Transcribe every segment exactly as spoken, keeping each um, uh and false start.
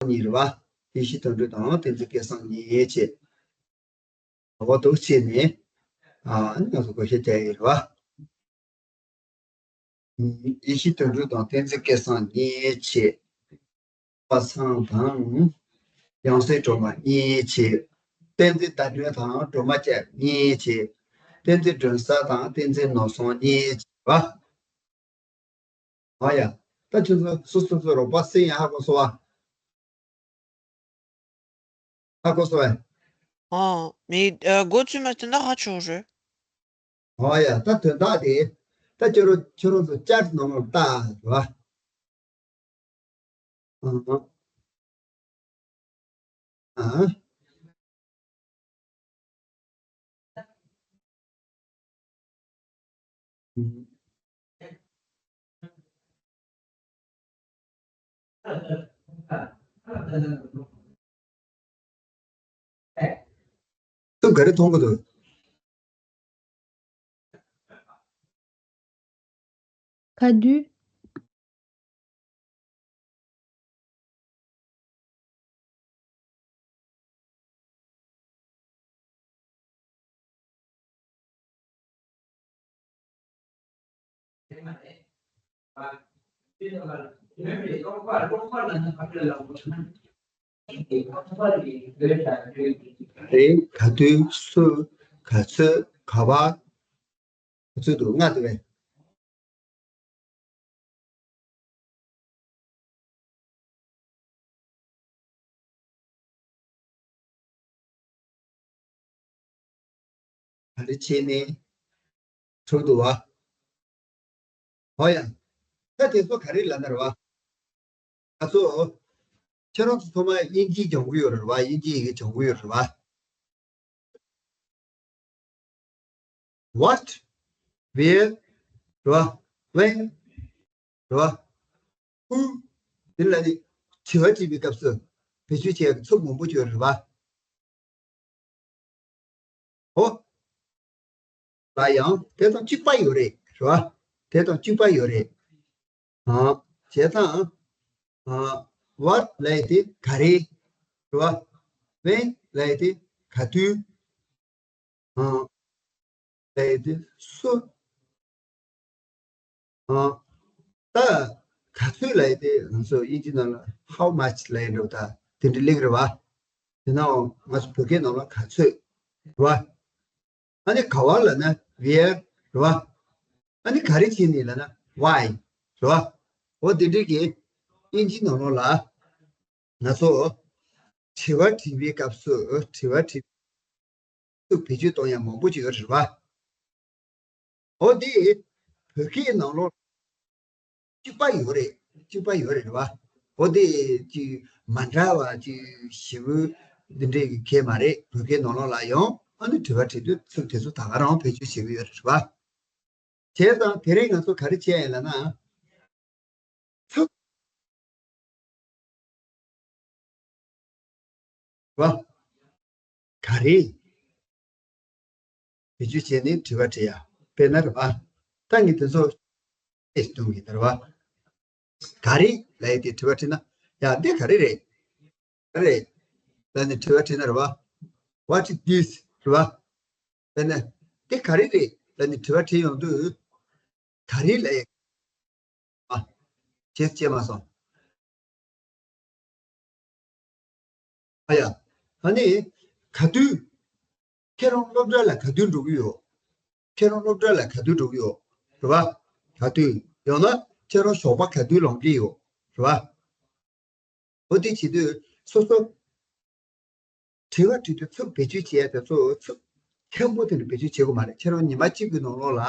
གཉིས་རེད་བ། ཡེ་ཤེས་དོན་གྲུབ་དང་བསྟན་འཛིན་སྐལ་བཟང་གཉིས་བྱས། འོ་འདུག་བྱས་ནས། ཨ་ནི་ང་ཚོ་བགོ་བཤའ་རྒྱག་ཡས་རེད་བ། ཡེ་ཤེས་དོན་གྲུབ་དང་བསྟན་འཛིན་སྐལ་བཟང་གཉིས་བྱས། པ་སངས་དང་། ཡང་སྲིད་སྒྲོལ་མ་གཉིས་བྱས། བསྟན་འཛིན་ཟླ་སྒྲོན་དང་སྒྲོལ་མ་སྐྱབས་གཉིས་བྱས། བསྟན་འཛིན་སྒྲོན་གསལ་དང་བསྟན་འཛིན་ནོར་བཟང་གཉིས་བྱས་པ། ཨ་ཡ། ད་ཁྱོད་ཚོ་སོ་སོ་སོ་རོགས་པ་སེ་ཡང་ཧ་གོ་སོང་བ། ཧ་གོ་སོང་བས། ཨོ། མི་ཨ་འགོ་ཚུགས་མ་ཐུན་ད་ཧ་ཆོག་རེད། ཨོ་ཡ། ད་དོན་དག་དེ། ད་ཁྱོད་རང་ཁྱོད་རང་ཚོ་ཅར་ནང་ལ་ལྟ་ར། ཨ་ཨ། ཁྱོད་ག་རེ་མཐོང་གི་འདུག་ག་དུས། རེད། ག་དུས་སུ་ག་ཚོད་ག་བ། ཁོ་ཚོས་འདུག་ང་དེ་བས། ག་རེ་བྱས་ནས་གྲུབ་འདུག་བ། ཧོ་ཡ། ད་དེ་ཚོ་ག་རེ་ལབ་ན་རེད་བ། ང་ཚོ། ཁྱེད་རང་ཚོ་ཚང་མ་དབྱིན་ཇི་སྦྱོང་གི་ཡོད་རེད་བ། དབྱིན་ཇི་ཡི་གེ་སྦྱོང་གི་ཡོད་རེད་བ། What? Where? རེད་བ། When? རེད་བ། Who? དེ་ལ་ནི་དྲི་བ་དྲིས་པའི་སྐབས་སུ་བེད་སྤྱོད་བྱེད་ཡག་གི་ཚིག་མང་པོ་ཡོད་རེད་བ། ཨོ། ལ་ཡང་དེ་དང་གཅིག་པ་ཡོད་རེད། རེད་བ། དེ་དང་གཅིག་པ་ཡོད་རེད། ཨ། བྱས་ཙང་། ཨ། What ལབ་ཡས་དེ་ག་རེ། རེད་བ། When ལབ་ཡས་དེ་ག་དུས། ཨ། ལབ་ཡས་དེ་སུ། ཨ། ད་ག་ཚོད་ལབ་ཡས་དེ་ང་ཚོ་དབྱིན་ཇི་ནང་ལ་how much ལབ་ཡས་འདྲ་བོ་ད་དེ་འདྲ་སླེབས་རེད་བ། དེ་ནའང་ང་ཚོ་བོད་སྐད་ནང་ལ་ག་ཚོད་རེད་བ། ཨ་ནི་ག་བ་ལབ་ན་where རེད་བ། ཨ་ནི་ག་རེ་བྱས་ནས་ལབ་ན་why རེད་བ། འོ་དེ་འདྲ་གི་དབྱིན་ཇི་ནང་ལོགས་ལ་ང་ཚོ་དྲི་བ་དྲིས་པའི་སྐབས་སུ་དྲི་བ་དྲིས། ཚིག་བེད་སྤྱོད་གཏོང་ཡ་མང་པོ་ཅིག་ཡོད་རེད་བ། འོ་དེ་བོད་སྐད་ནང་ལོགས་གཅིག་པ་ཡོད་རེད། གཅིག་པ་ཡོད་རེད་བ། འོ་དེ་ཅིག་མ་འདྲ་བ་ཅིག་ཞེ་པོ་འདི་འདྲའི་གི་གལ་མ་རེད། བོད་སྐད་ནང་ལོགས་ལ་ཡང་ཨ་ནི་དྲི་བ་དྲིས་དུས་ཚིག་དེ་ཚོ་ད་ག་རང་བེད་སྤྱོད་བྱེད་ཀྱི་ཡོད་རེད་བ། བྱས་ཙང་དེ་རིང་ང་ཚོ་ག་རེ་བྱས་ཡིན་ལབ་ན། ཚིག་བ། ག་རེ། བེད་སྤྱོད་བྱས་ནས་དྲི་བ་དྲི་ཡ། དཔེར་ན་རེད་བ། ད་ངས་དེ་ཚོ་ཨེ་སྟོན་གྱི་ཡིན་ད་རེད་བ། ག་རེ་ལབ་ཡས་དེ་དྲི་བ་དྲིས་ན། ཡ་འདི་ག་རེ་རེད། ག་རེ། ལབ་ནས་དྲི་བ་དྲིས་ན་རེད་བ། What is this? རེད་བ། ལབ་ནས་འདི་ག་རེ་རེད་ལབ་ནས་དྲི་བ་དྲིས་ཡོང་དུས། ག་རེ་ལབ་ཡས། ཨ། བྱེད་ཅེས་མ་སོང་། ཨ་ཡ། ཨ་ནི། ག་དུས། ཁྱེད་རང་སློབ་གྲྭ་ལ་ག་དུས་འགྲོ་གི་ཡོད། ཁྱེད་རང་སློབ་གྲྭ་ལ་ག་དུས་འགྲོ་གི་ཡོད། རེད་བ། ག་དུས། ཡང་ན་ཁྱེད་རང་ཞོགས་པ་ག་དུས་ལངས་ཀྱི་ཡོད། རེད་བ། འོ་དེ་བྱེད་དུས་སོ་སོ། དྲི་བ་དྲི་དུས་ཚིག་བེད་སྤྱོད་བྱེད་ཡ་དེ་ཚོ་ཚིག་མཁན་པོ་དེ་འདྲ་བེད་སྤྱོད་བྱེད་དགོས་མ་རེད། ཁྱེད་རང་ཉི་མ་གཅིག་གི་ནང་ལོགས་ལ་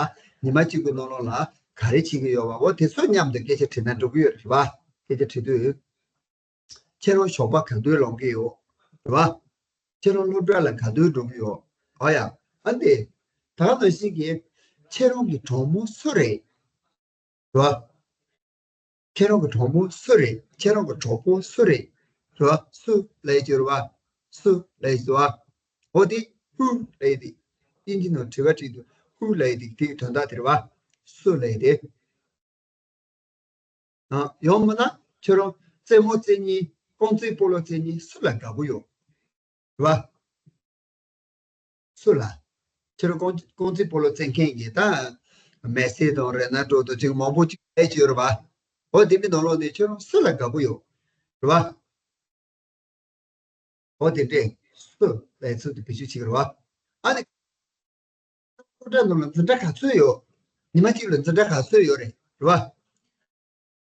ཉི་མ་གཅིག་གི་ནང་ལོགས་ལ་ག་རེ་བྱེད་ཀྱི་ཡོད་བ། འོ་དེ་ཚོ་མཉམ་དུ་སྐད་ཆ་དྲིས་ན་འགྲོ་གི་ཡོད་རེད་བ། སྐད་ཆ་དྲི་དུས། ཁྱེད་རང་ཞོགས་པ་ག་དུས་ལངས་ཀྱི་ཡོད། རེད་བ། ཁྱེད་རང་སློབ་གྲྭ་ལ་ག་དུས་འགྲོ་གི་ཡོད། འོ་ཡ། ཨ་འདི། ད་ག་ནང་བཞིན་གྱི། ཁྱེད་རང་གི་གྲོགས་མོ་སུ་རེད། རེད་བ། ཁྱེད་རང་གི་གྲོགས་མོ་སུ་རེད། ཁྱེད་རང་གི་གྲོགས་པོ་སུ་རེད། རེད་བ། སུ་ལབ་ཀྱི་རེད་བ། སུ་ལབ་ཀྱི་རེད་བ། འོ་དེ་ཧུ་ལབ་ཡས་དེ། དབྱིན་ཇི་ནང་དྲི་བ་དྲིས་དུས་ཧུ་ལབ་ཡས་དེ་དེའི་དོན་དག་དེ་རེད་བ། སུ་ལབ་ཡས་དེ། ཨ། ཡང་མིན་ན་ཁྱོད་རང་རྩེད་མོ་རྩེ་མཁན། རྐང་རྩེད་སྤོ་ལོ་རྩེ་མཁན་སུ་ལ་དགའ་པོ་ཡོད། རེད་བ། སུ་ལ། ཁྱེད་རང་རྐང་རྐང་རྩེད་སྤོ་ལོ་རྩེ་མཁན་གྱི་ད། མེ་སི་དང་རོ་ནལ་ཌོ་དང་ཅིག་མང་པོ་ཅིག་ཕེབས་ཀྱི་ཡོད་རེད་བ། འོ་དེ་འདྲའི་ནང་ལོགས་ནས་ཁྱེད་རང་སུ་ལ་དགའ་པོ་ཡོད། རེད་བ། འོ་དེ་འདྲས་སུ་ལ་ཡི་ཚུལ་དུ་བེད་སྤྱོད་བྱེད་ཀྱི་རེད་བ། ཨ་ནི། སློབ་གྲྭ་ནང་ལ་འཛིན་གྲྭ་ག་ཚོད་ཡོད། ཉི་མ་གཅིག་ལ་འཛིན་གྲྭ་ག་ཚོད་ཡོད་རེད། རེད་བ།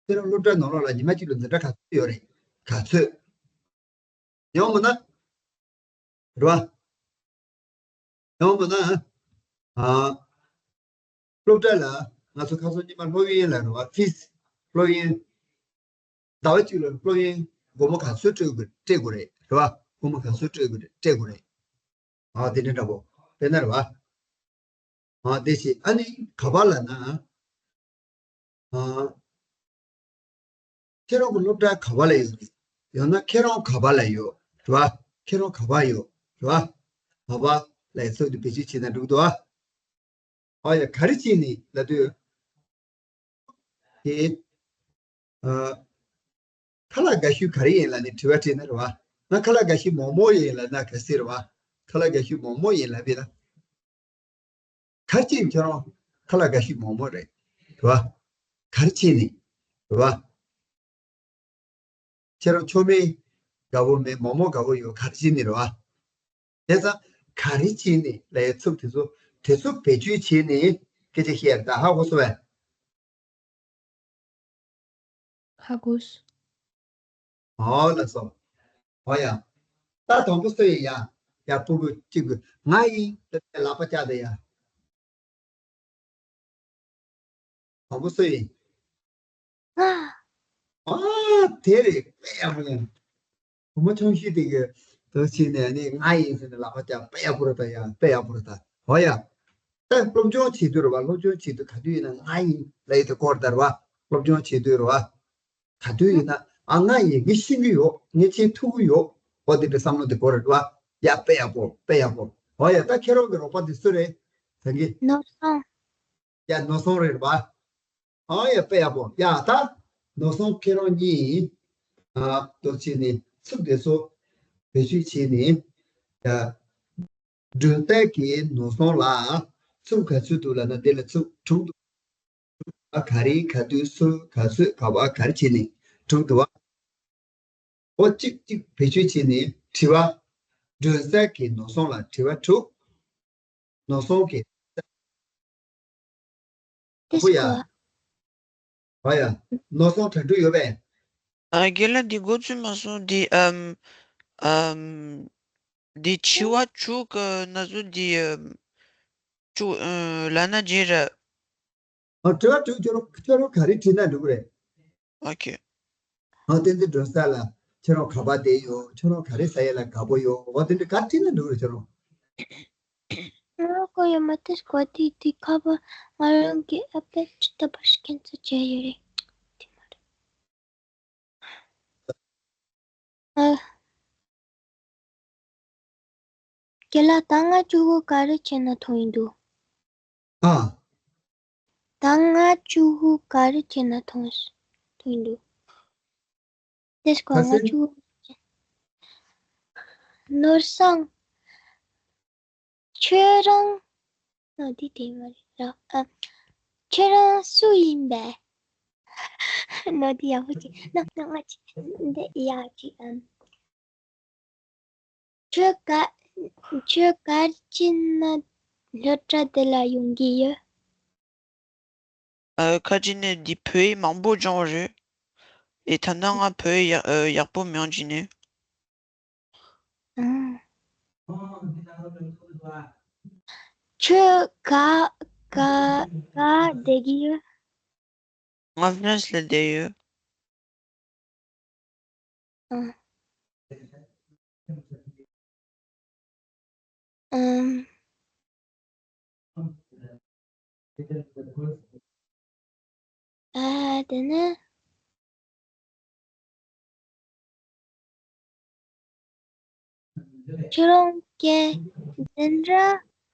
ཁྱེད་རང་སློབ་གྲྭ་ནང་ལོགས་ལ་ཉི་མ་གཅིག་ལ་འཛིན་གྲྭ་ག་ཚོད་ཡོད་རེད། ག་ཚོད། ཡོང་མིན་ན། རེད་བ། ཡོང་མིན་ན། ཨ། སློབ་གྲྭ་ལ་ང་ཚོ་ཁ་སང་ཉི་མ་སློབ་ཡོན་ལ་རེད་བ། ཕིས། སློབ་ཡོན། ཟླ་བ་གཅིག་ལ་སློབ་ཡོན་སྒོར་མོ་ག་ཚོད་སྤྲོད་དགོས་སྤྲད་དགོས་རེད། རེད་བ། སྒོར་མོ་ག་ཚོད་སྤྲོད་དགོས་རེད། སྤྲད་དགོས་རེད། ཨ། དེ་འདྲ་འདྲ་པོ། དཔེར་ན་རེད་བ། ཨ། དེ་བཞིན་ཨ་ནི་ག་པ་ལབ་ན། ཨ། ཁྱེད་རང་གི་སློབ་གྲྭ་ག་པ་ལ་ཡོད་རེད། ཡང་ན་ཁྱེད་རང་ག་པ་ལ་ཡོད། རེད་བ། ཁྱེད་རང་ག་པར་ཡོད། རེད་བ། ག་པ་ལ་ཡི་ཚུལ་དུ་བེད་སྤྱོད་བྱས་ན་འགྲིག་འདུག་ཨ། ཨ་ཡ། ག་རེ་བྱས་ནས་ལབ་དུས། དེ། ཨ། ཁ་ལག་དགའ་ཤོས་ག་རེ་ཡིན་ལབ་ནས་དྲི་བ་དྲིས་ན་རེད་བ། ང་ཁ་ལག་དགའ་ཤོས་མོག་མོག་ཡིན་ལབ་ན་ག་ཟེར་རེད་བ། ཁ་ལག་དགའ་ཤོས་མོག་མོག་ཡིན་ལབ་པས་ན། ག་རེ་བྱས་ནས་ཁྱེད་རང་ཁ་ལག་དགའ་ཤོས་མོག་མོག་རེད། རེད་བ། ག་རེ་བྱས་ནས། རེད་བ། ཁྱེད་རང་མཆོད་མེ་དགའ་པོ་མེད། མོག་མོག་དགའ་པོ་ཡོད། ག་རེ་བྱས་ནས་རེད་བ། བྱས་ཙང་ག་རེ་བྱས་ནས་ལབ་ཡའི་ཚིག་དེ་ཚོ་དེ་ཚོ་བེད་སྤྱོད་བྱས་ནས་སྐད་ཆ་བཤད་ཡ་རེད། ད་ཧ་གོ་སོང་བས། ཧ་གོ་སོང་། ཨོ་ལགས་སོ། ཨོ་ཡ། ད་དང་པོ་སུ་ཡིན་ཡ། ཡ། སྤུ་གུ་གཅིག་གིས་ང་ཡིན་ཟེར་ནས་ལག་པ་བཀྱག་དང་ཡ། དང་པོ་སུ་ཡིན། ང་། ཨ། དེ་རེད། དཔེ་ཡག་པོ་ཡིན། བུ་མོ་ཆུང་ཤོས་དེ་གིས་དེ་བྱས་ནས་ནི་ང་ཡིན་ཟེར་ནས་ལག་པ་བཀྱག། དཔེ་ཡག་པོ་རེད་ད་ཡ། དཔེ་ཡག་པོ་རེད་ད། ཨོ་ཡ། ད་སློབ་སྦྱོང་བྱེད་དུས་རེད་བ། སློབ་སྦྱོང་བྱེད་དུས་ག་དུས་ཡིན་ན་ང་ཡིན་ལབ་ཡས་དེ་སྐོར་ད་རེད་བ། སློབ་སྦྱོང་བྱེད་དུས་རེད་བ། ག་དུས་ཡིན་ན། ཨ། ང་ཡིན། ངས་ཤེས་ཀྱི་ཡོད། ངས་ཁྱེད་ཐུག་གི་ཡོད། འོ་དེ་འདྲའི་བསམ་བློ་དེ་འཁོར་རེད་བ། ཡ། དཔེ་ཡག་པོ། དཔེ་ཡག་པོ། འོ་ཡ། ད་ཁྱེད་རང་གི་རོགས་པ་དེ་སུ་རེད། ད་གི། ནོར་བཟང་། ཡ། ནོར་བཟང་རེད་བ། ཨ་ཡ། དཔེ་ཡག་པོ། ཡ། ད་ནོར་བཟང་ཁྱེད་རང་གཉིས། ཨ། ཏོག་ཙམ་ནས་ཚིག་དེ་ཚོ་བེད་སྤྱོད་བྱས་ནས། ཡ། སྒྲོན་གསལ་གྱི་ནོར་བཟང་ལ་ཚིག་ག་ཚོད་འདུག་ལབ་ན། དེ་ལ་ཚིག་དྲུག་འདུག་ཨ། ག་རེ། ག་དུས། སུ། ག་ཚོད། ག་པར། ག་རེ་བྱས་ནས་དྲུག་འདུག་བ། འོ་གཅིག་གཅིག་བེད་སྤྱོད་བྱས་ནས་དྲི་བ། སྒྲོན་གསལ་གྱི་ནོར་བཟང་ལ་དྲི་བ་དྲུག་ནོར་བཟང་གི། དེ་ཧོ་ཡ། སྐོར། ཧོ་ཡ། ནོར་བཟང་གྲ་སྒྲིག་ཡོད་པས། ཨ། རྒན་ལགས། འདི་མགོ་ཚོས་མ་སོང་། འདི་ཨམ་ཨམ། འདི་དྲི་བ་དྲུག་གི་ནང་ཚུད་འདི་ཨམ་དྲུག་ཨ་ལབ་ན་བརྗེད་ར། ཨ། དྲི་བ་དྲུག་ཁྱོད་རང་ཁྱོད་རང་ག་རེ་དྲིས་ན་འགྲིག་གི་རེད། ཨོ་ཁེ། ཨ། བསྟན་འཛིན་སྒྲོན་གསལ་ལགས། ཁྱོད་རང་ག་པར་བསྡད་ཡོད། ཁྱོད་རང་ག་རེ་ཟ་ཡས་ལ་དགའ་པོ་ཡོད། འོ་དེ་འདྲ་ག་རེ་དྲིས་ན་འགྲིག་གི་རེད། ཁྱོད་རང་། ང་རང་གོ་ཡོད་མ་རེད། སྐོར་དེ་དེ་ཁ་པར་ང་རང་གི་ཨ་པད་ཅི་ལྟ་བུ་ཞིག་ཁྱེད་ཚོ་བྱས་ཡོད་རེད། དེ་མ་རེད། ཨ། རྒན་ལགས། ཟླ་ལྔ་བཅུ་དགུ་ག་རེ་བྱས་ན་ཐོན་ཡིན་འདུག་ཨ། ཟླ་ལྔ་བཅུ་དགུ་ག་རེ་བྱས་ན་ཐོན་ཐོན་འདུག་དེ་སྐོར་ལྔ་བཅུ་དགུ། ནོར་བཟང་། ཁྱོད་རང་། ནོར་འདི་དེ་མ་རེད་ར། ཨ། ཁྱོད་རང་སུ་ཡིན་པས། ནོར་འདི་ཡག་པོ་ཅིག་ནོར་ནོར་ང་ཅིག་འདི་ཡག་ཅིག་ཨམ། ཁྱོད་ག་ཁྱོད་ག་རེ་བྱས་ན་སློབ་གྲྭ་འདི་ལ་ཡོང་གི་ཡོད། ཨ། ཁ་ཅིག་ནས་འདི་བོད་ཡིག་མང་པོ་སྦྱོང་བ་རེད། ཨེ། ད་ལྟ་ང་བོད་ཡིག་ཡག་ཨ་ཡག་པོ་མི་ཡོང་གི་ནས། ཨང་། ཁྱོད་ག་ག་ག་བསྡད་ཀྱི་ཡོད། ང་ཧྥ་རན་སི་ལ་བསྡད་ཡོད། ཨ། ཨམ། ཨ། དེ་ནས། ཁྱོད་རང་གི་འཛིན་གྲྭ་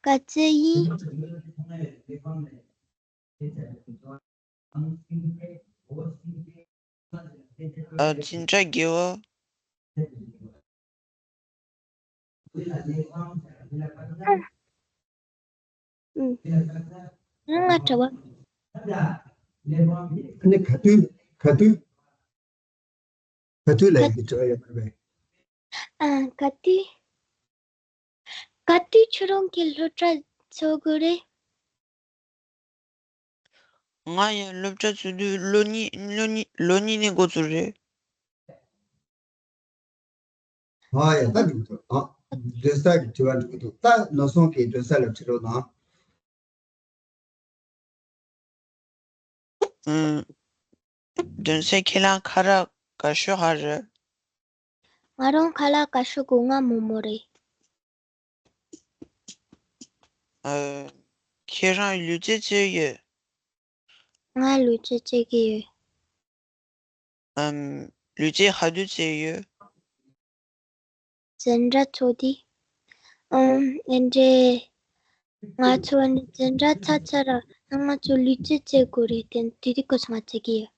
ག་ཚོད་ཡིན། ཨ། འཛིན་གྲྭ་དགེ་བ། ཨ། ཨུམ། ང་ང་དྲི་བ། ཨ་ནི་ག་དུས་ག་དུས་ག་དུས་ལ་ཡིན་གྱི་དྲི་བ་ཡོད་པ་རེད། ཨ། ག་དུས། ག་དུས་ཁྱོད་རང་གི་སློབ་གྲྭ་ཚུགས་དགོས་རེད། ང་ཡང་སློབ་གྲྭ་ཚུགས་དུས་ལོ་གཉིས་ལོ་གཉིས་ལོ་གཉིས་ནས་འགོ་ཚུགས་རེད། ཨ་ཡ། ད་འགྲིག་འདུག་ཨ། མགྲོན་གསར་གྱི་དྲི་བ་འགྲིག་འདུག་ད་ནོར་སྲུང་གིས་མགྲོན་གསར་ལ་དྲི་རོགས་གནང་། ཨུམ། མགྲོན་གསར། ཁྱེད་རང་ཁ་ལག་དགའ་ཤོས་ག་རེ་རེད། ང་རང་ཁ་ལག་དགའ་ཤོས་སྒོ་ང་མོག་མོག་རེད། ཨ། ཁྱེད་རང་ལུས་རྩལ་རྩེད་ཡོད། ང་ལུས་རྩལ་རྩེད་ཀྱི་ཡོད། ཨམ། ལུས་རྩལ་ག་དུས་རྩེད་ཡོད། འཛིན་གྲྭ་ཚུགས་དུས། ཨམ། ཨེ་འདྲས། ང་ཚོ་ཨ་ནི་འཛིན་གྲྭ་ཚར་ཚར་ར་ང་ཚོ་ལུས་རྩལ་རྩེད་དགོས་རེད་དེ་དུས་དུས་སྐབས་སུ་ང་རྩེད་ཀྱི་ཡོད།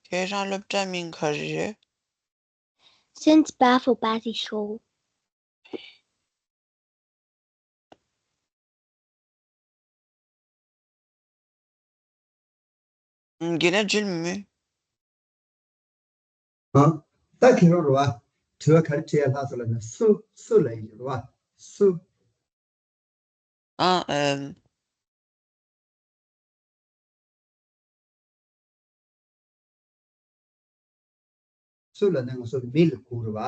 ཁྱེད་རང་སློབ་གྲྭ་མིང་ག་རེ་རེད། Science Baffle Bazzy Show། རྒན་ལགས་འཇུ་མི། ཨ། ད་ཁྱེད་རང་རེད་བ། དྲི་བ་ག་རེ་དྲི་ཡ་ལྷག་སོང་ལབ་ན་སུ་སུ་ལབ་ཡིན་རེད་བ། སུ། ཨ། ཨམ། སུ་ལབ་ན་ང་ཚོ་མི་ལ་གོ་རེད་བ།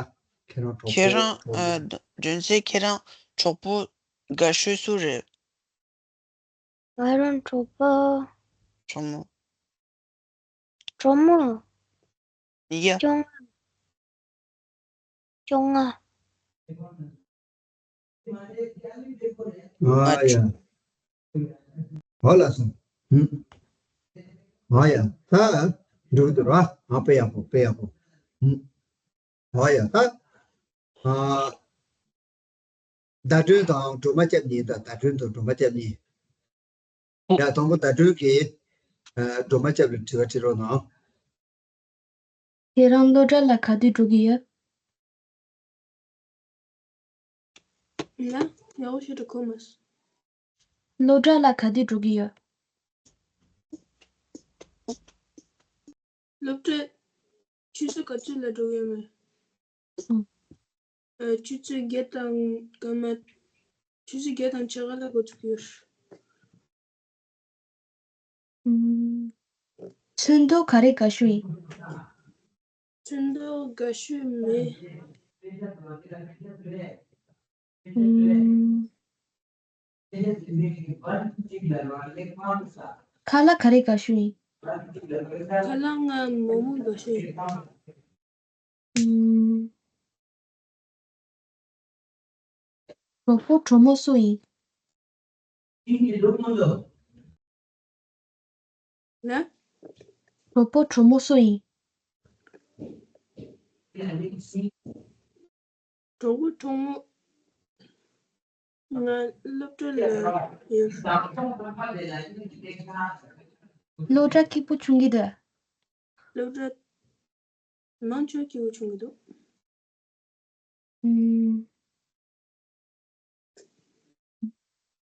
ཁྱེད་རང་གྲོགས་པོ་ཁྱེད་རང་གྲོགས་ཨ། པོ། མགྲོན་གསར། ཁྱེད་རང་གྲོགས་པོ་དགའ་ཤོས་སུ་རེད། ང་རང་གྲོགས་པོ། གྲོགས་མོ། གྲོགས་མོ། ཡ། བཅོ་ལྔ། བཅོ་ལྔ། ཨ་ཡ། ཧོ་ལ་སོང་། ཧུམ། ཨ་ཡ། ད་འགྲིག་འདུག་ར། ཨ། དཔེ་ཡག་པོ། དཔེ་ཡག་པོ། ཧུམ། ཨ་ཡ། ད། ཨ། བརྡ་སྤྲོད་དང་སྒྲོལ་མ་སྐྱབས་གཉིས་དང་། བརྡ་སྤྲོད་དང་སྒྲོལ་མ་སྐྱབས་གཉིས། ཡ། དང་པོ་བརྡ་སྤྲོད་ཀྱིས། ཨ། སྒྲོལ་མ་སྐྱབས་ལ་དྲི་བ་དྲི་རོགས་གནང་། ཁྱེད་རང་སློབ་གྲྭ་ལ་ག་དུས་འགྲོ་གི་ཡོད། ལ། ཡག་པོ་ཞིག་ཏུ་གོ་མ་སོང་། སློབ་གྲྭ་ལ་ག་དུས་འགྲོ་གི་ཡོད། སློབ་གྲྭ་ཆུ་ཚོད་ག་ཚོད་ལ་འགྲོ་གི་ཡོད་མེད། ཨང་། ཨ། ཆུ་ཚོད་བརྒྱད་དང་སྐར་མ། ཆུ་ཚོད་བརྒྱད་དང་ཕྱེད་ཀ་ལ་འགོ་ཚུགས་ཀྱི་ཡོད། ཨུམ། ཚོན་མདོག་ག་རེ་དགའ་ཤོས་ཡིན། ཚོན་མདོག་དགའ་ཤོས་མེད། ཨུམ། ཁ་ལག་ག་རེ་དགའ་ཤོས་ཡིན། ཁ་ལག་ང་མོག་མོག་དགའ་ཤོས་ཡིན། ཨུམ། གྲོགས་པོ་གྲོགས་མོ་སུ་ཡིན། ལ། གྲོགས་པོ་གྲོགས་མོ་སུ་ཡིན། གྲོགས་པོ་གྲོགས་མོ། ང་སློབ་གྲྭ་ལ་ཡོད། སློབ་གྲྭ་སྐྱིད་པོ་བྱུང་གི་འདུག་སློབ་གྲྭ་མང་ཆེ་སྐྱིད་པོ་བྱུང་གི་འདུག་ཨུམ།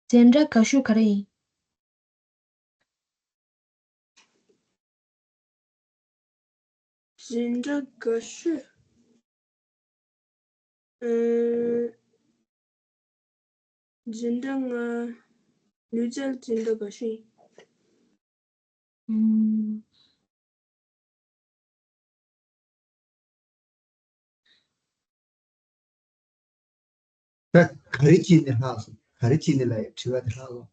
འཛིན་གྲྭ་དགའ་ཤོས་ག་རེ་ཡིན། འཛིན་གྲྭ་དགའ་ཤོས། ཨ། འཛིན་གྲྭ་ང་ལུས་རྩལ་འཛིན་གྲྭ་དགའ་ཤོས་ཡིན། ཨུམ། ད་ག་རེ་བྱས་ནས་ལྷག་སོང་། ག་རེ་བྱས་ནས་ལབ་ཡ་དྲི་བ་དེ་ལྷག་སོང་།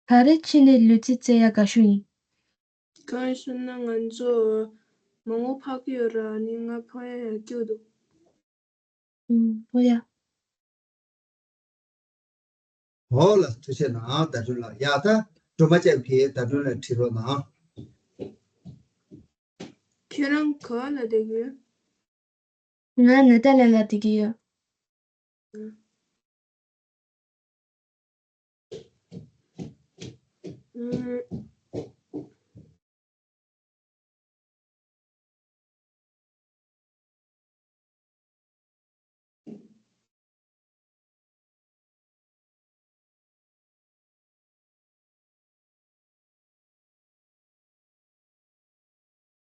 ག་རེ་བྱས་ནས་ལུས་རྩལ་རྩེ་ཡ་དགའ་ཤོས་ཡིན། གང་ཡིན་ཟེར་ན་ང་ཚོ་མང་པོ་འཕགས་ཀྱི་ཡོད་ར། ནི་ང་འཕགས་ཡ་ཡག་སྐྱོ་འདུག་ཨུམ། ཨོ་ཡ། འོ་ལ། ཐུགས་རྗེ་གནང་། བརྡ་སྤྲོད་ལ། ཡ། ད་སྒྲོལ་མ་སྐྱབས་ཀྱིས་བརྡ་སྤྲོད་ལ་དྲི་རོགས་གནང་། ཁྱེད་རང་ག་བ་ལ་བསྡད་ཀྱི་ཡོད། ང་ནེ་ཐར་ལན་ལ་བསྡད་ཀྱི་ཡོད། ཨུམ།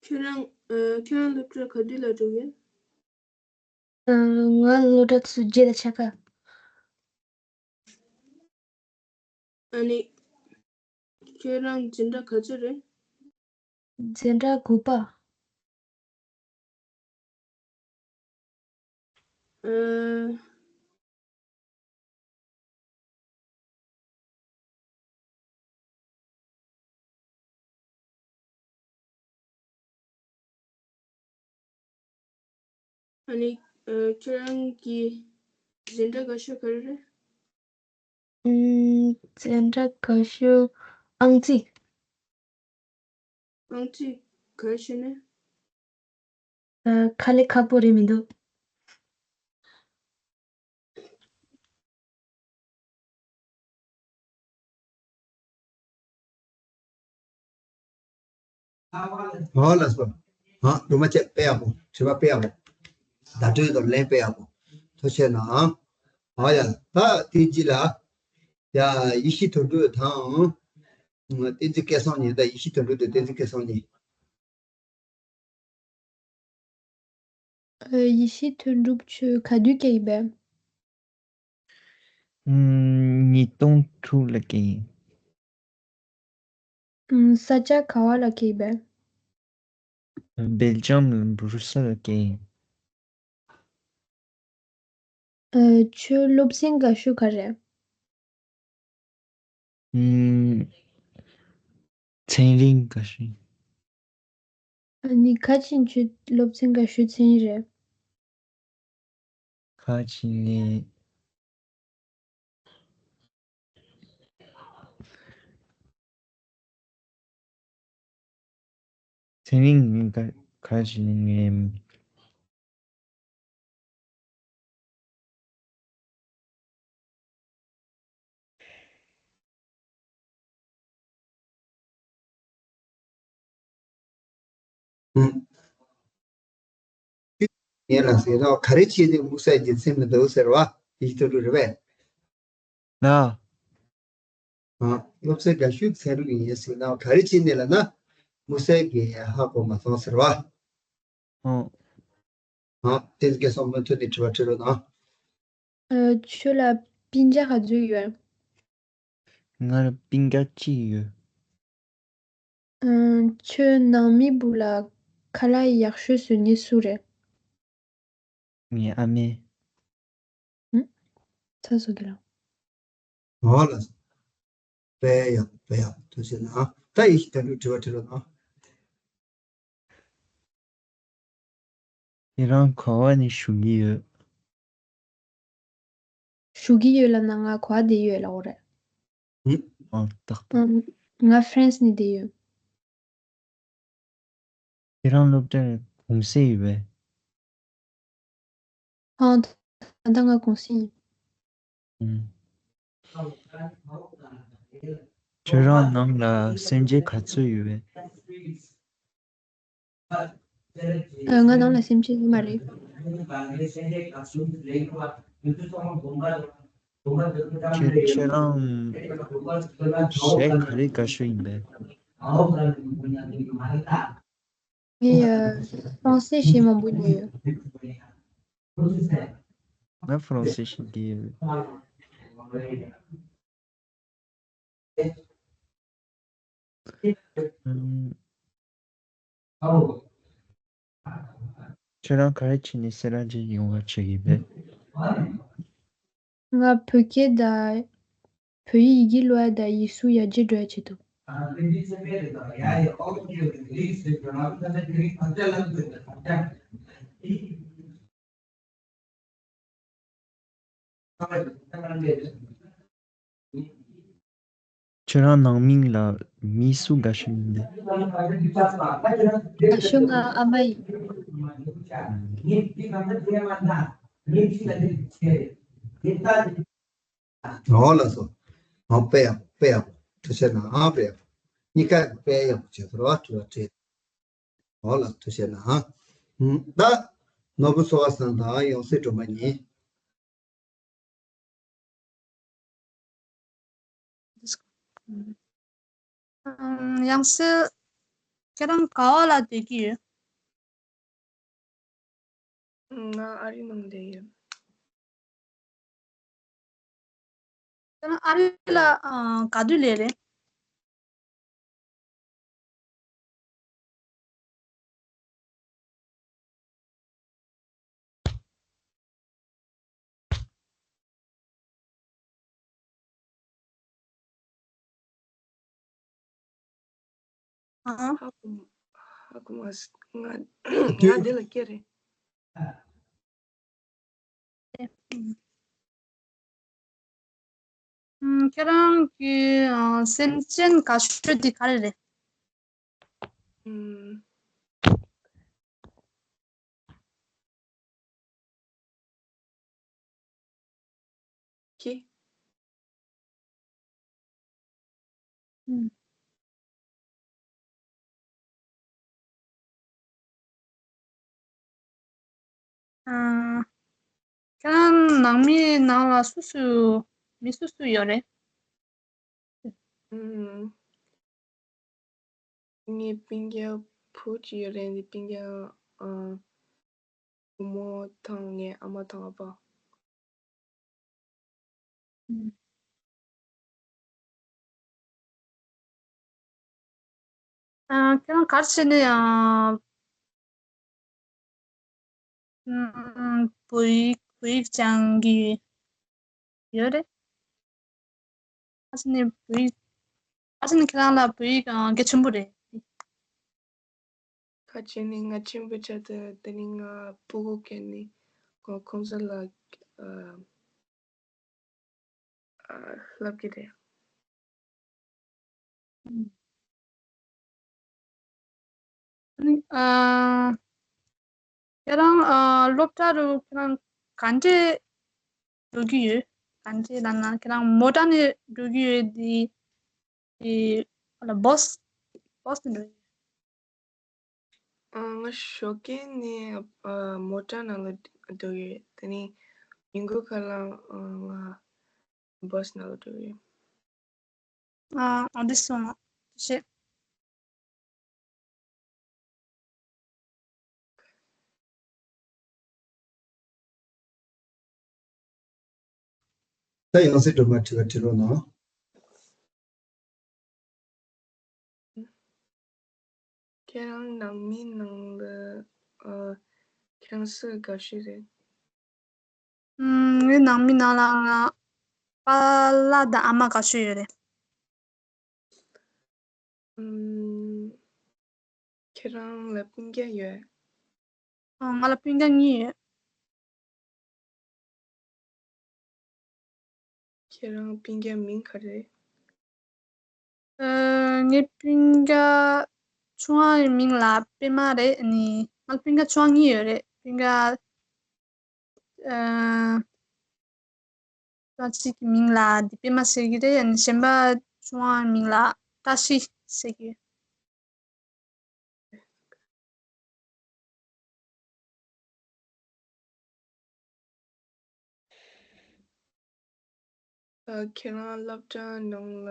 ཁྱོད་རང་། ཨ། ཁྱོད་རང་སློབ་གྲྭ་ག་དུས་ལ་འགྲོ་གི་ཡིན། ཨ། ང་སློབ་གྲྭ་ཚུགས་རྗེས་ལ་ཆ་ག་ཨ་ནི། ཁྱོད་རང་འཛིན་གྲྭ་ག་ཚོད་རེད། འཛིན་གྲྭ་དགུ་པ། ཨ། ཨ་ནི། ཨ། ཁྱེད་རང་གི་འཛིན་གྲྭ་དགའ་ཤོས་ག་རེ་རེད། ཨུམ། འཛིན་གྲྭ་དགའ་ཤོས་ཨང་རྩིས། ཨང་རྩིས་ག་རེ་བྱས་ནས། ཨ། དཀའ་ལས་ཁག་པོ་རེད་མི་འདུག་ཨོ་ལགས་སོ། ཨ། སྒྲོལ་མ་བཅས་དཔེ་ཡག་པོ། དྲི་བ་དཔེ་ཡག་པོ། བརྡ་སྤྲོད་དང་ལན་དཔེ་ཡག་པོ། ཐུགས་རྗེ་ཆེ་གནང་། ཨོ་ཡ། ད་དེ་རྗེས་ལ། ཡ། ཡེ་ཤེས་དོན་གྲུབ་དང་། བསྟན་འཛིན་སྐལ་བཟང་གཉིས། ད་ཡེ་ཤེས་དོན་གྲུབ་དང་བསྟན་འཛིན་སྐལ་བཟང་གཉིས། ཨ། ཡེ་ཤེས་དོན་གྲུབ་ཁྱོད་ག་དུས་སྐྱེས་ཡིན་པས། ཨུམ། ཉིས་སྟོང་དྲུག་ལ་སྐྱེས་ཡིན། ཨུམ། ས་ཆ་ག་བ་ལ་སྐྱེས་ཡིན་པས། སྦེལ་ཇམ་ལ་སྦུ་རུ་སེལ་ལ་སྐྱེས་ཡིན། ཨ། ཁྱོད་སློབ་ཚན་དགའ་ཤོས་ག་རེ། ཨུམ། ཚན་རིག་དགའ་ཤོས། ཨ་ནི་ག་ཅིག་ཁྱོད་སློབ་ཚན་དགའ་ཤོས་ཚན་རིག་རེད། ག་ཅིག་ནི། ཚན་རིག་ནི་ག་ག་ཅིག་ནི། ཨུམ། ངས་ལ་ཟེར་ན་ག་རེ་བྱས་ནས་དམིགས་བསལ་གྱི་ཚན་མི་འདུག་ཟེར་བ། ཡིག་ཐོག་ཏུ་རེད་པས། ལ། ཨ། སློབ་ཚན་དགའ་ཤོས་ཚན་རིག་ཡིན་ཟེར་ན་ག་རེ་བྱས་ནས་ལབ་ན། དམིགས་བསལ་གྱི་ཧ་གོ་མ་སོང་ཟེར་བ། ཨོ། ཨ། དེ་སྐད་སོང་མུ་མཐུད་ནས་དྲི་བ་དྲི་རོགས་གནང་། ཨ། ཁྱོད་ལ་སྤུན་ཀྱག་ག་ཚོད་ཡོད། ང་ལ་སྤུན་ཀྱག་གཅིག་ཡོད། ཨ། ཁྱོད་ནང་མི་བུ་ལ་ཁ་ལག་ཡག་ཤོས་བཟོ་མཁན་སུ་རེད། ངའི་ཨ་མས། ཨུ། ཚ་བཟོ་གི་ལ། ཨོ་ལགས། དཔེ་ཡག་པོ། དཔེ་ཡག་པོ། ཐུགས་རྗེ་གནང་། ད་ཡིན་ཞིག་ད་ལུས་དྲི་བ་དྲི་རོགས་གནང་། ཁྱེད་རང་ག་བ་ནས་ཞུ་གི་ཡོད། ཞུ་གི་ཡོད་ལབ་ན་ང་ག་བ་བསྡད་ཡོད་ལབ་དགོས་རེད། ཨ། ཏག་ཏག་ང་ཧྥ་རན་སི་ནས་བསྡད་ཡོད། ཁྱེད་རང་སློབ་གྲྭར་གུང་སེང་ཡོད་པས། ཨང་། ད་ལྟ་ང་གུང་སེང་ཡིན། ཨང་། ཁྱེད་རང་ནང་ལ་སེམས་ཅན་ག་ཚོད་ཡོད་པས། ཨ། ང་ནང་ལ་སེམས་ཅན་ཡོད་མ་རེད། ཁྱེད་ཁྱེད་རང་གཞས་ག་རེ་དགའ་ཤོས་ཡིན་པས། ངས་ཨ། ཧྥ་རན་སི་གཞས་མང་པོ་ཉན་ཡོད། ང་ཧྥ་རན་སི་གཞས་དགའ་ཡོད། ཨུམ། ཁྱོད་རང་ག་རེ་བྱས་ནས་སེ་ར་བྱེས་ཡོང་བ་བྱེད་ཀྱི་ཡོད་པས། ང་བོད་སྐད་དང་། བོད་ཡིག་ཡི་གེ་ཀློག་ཡ་དང་ཡིག་གཟུགས་ཡར་རྒྱས་འགྲོ་ཡ་ཆེད་དུ། ཁྱོད་རང་ནང་མི་ལ་མི་སུ་དགའ་ཤོས་ཡིན་པས། དགའ་ཤོས་ང་ཨ་མ་ཡིན། འོ་ལགས་སོ། འོ་དཔེ་ཡག་པོ་དཔེ་ཡག་པོ་ཐུགས་རྗེ་གནང་། ཨ་དཔེ་ཡག་པོ་གཉིས་ཀ་དཔེ་ཡག་པོ་བྱས་སོང་ར། ཐུགས་རྗེ་ཆེ། འོ་ལགས་ཐུགས་རྗེ་གནང་། ད་ནོར་བུ་སོ་བ་སང་དང་ཡང་སྲིད་སྒྲོལ་མ་གཉིས། ཡང་སྲིད་ཁྱེད་རང་ག་བ་ལ་སྡོད་ཀྱི་ཡོད། ང་ཨ་རི་ནང་བསྡད་ཡོད། ཁྱེད་རང་ཨ་རི་ལ་ག་དུས་སླེབས་རེད། ཧ་གོ་མ་ཧ་གོ་མ་སོང་། ང་ང་འདི་ལ་སྐྱེ་རེད། ཁྱེད་རང་གི་སེམས་ཅན་དགའ་ཤོས་དེ་ག་རེ་རེད། ཁྱི། ཁྱེད་རང་ནང་མི་ནང་ལ་སུ་སུ་མི་སུ་སུ་ཡོད་རེད། ངའི་སྤུན་ཀྱག་བུ་གཅིག་ཡོད་རེད། འདི་སྤུན་ཀྱག་བུ་མོ་དང་ངའི་ཨ་མ་དང་ཨ་ཕ། ཁྱེད་རང་ག་རེ་བྱས་ནས་བོད་ཡིག་བོད་ཡིག་སྦྱང་གི་ཡོད་རེད། ཁ་ཅིག་ནས་བོད་ཡིག་ཁ་ཅིག་ནས་ཁྱེད་རང་ལ་བོད་ཡིག་གལ་ཆེན་པོ་རེད། ཁ་ཅིག་ནས་ང་ཆེན་པོ་ཆགས་དུས་དེ་ནས་ང་སྤུ་གུ་སྐྱེས་ནས་ཁོང་ཁོང་ཚོ་ལ་ལབ་ཀྱི་རེད། ཨ་ནི་ཨ་ཁྱེད་རང་ཨ་སློབ་གྲྭ་རུ་ཁྱེད་རང་ག་འདྲས་འགྲོ་གི་ཡོད། ག་འདྲས་ལབ་ན་ཁྱེད་རང་མོ་ཊ་ནས་འགྲོ་གི་ཡོད་དེ་དེ་ལ་བྷོས་བྷོས་ནས་འགྲོ་གི་ཡོད། ཨ་ང་ཞོགས་ཀས་ནས་ཨ་མོ་ཊ་ནང་ལ་འགྲོ་གི་ཡོད། དེ་ནས་ཉིན་གུང་ཁ་ལ་ཨ་ང་བྷོས་ནང་ལ་འགྲོ་གི་ཡོད། ཨ་ཨ་འདི་སོང་ང་ཤེས། ད་ཡང་སྲིད་སྒྲོལ་མ་དྲི་བ་དྲི་རོགས་གནང་། ཁྱེད་རང་ནང་མི་ནང་ལ་ཨ་ཁྱེད་རང་སུ་དགའ་ཤོས་རེད། ངའི་ནང་མི་ནང་ལ་ང་པཱ་ལགས་དང་ཨ་མ་དགའ་ཤོས་ཡོད་རེད། ཁྱེད་རང་ལ་སྤུན་ཀྱག་ཡོད། ང་ལ་སྤུན་ཀྱག་གཉིས་ཡོད། ཁྱེད་རང་སྤུན་ཀྱག་མིང་ག་རེ་རེད། ངའི་སྤུན་ཀྱག་ཆུང་བའི་མིང་ལ་པད་མ་རེད། ཨ་ནི་ང་ལ་སྤུན་ཀྱག་ཆུང་བ་གཉིས་ཡོད་རེད། སྤུན་ཀྱག་ཨ་གཅིག་གི་མིང་ལ་འདི་པད་མ་ཟེར་གྱི་རེད། ཨ་ནི་གཞན་པ་ཆུང་བའི་མིང་ལ་བཀྲ་ཤིས་ཟེར་གྱི་ཡོད། ཁྱེད་རང་སློབ་གྲྭ་ནང་ལ་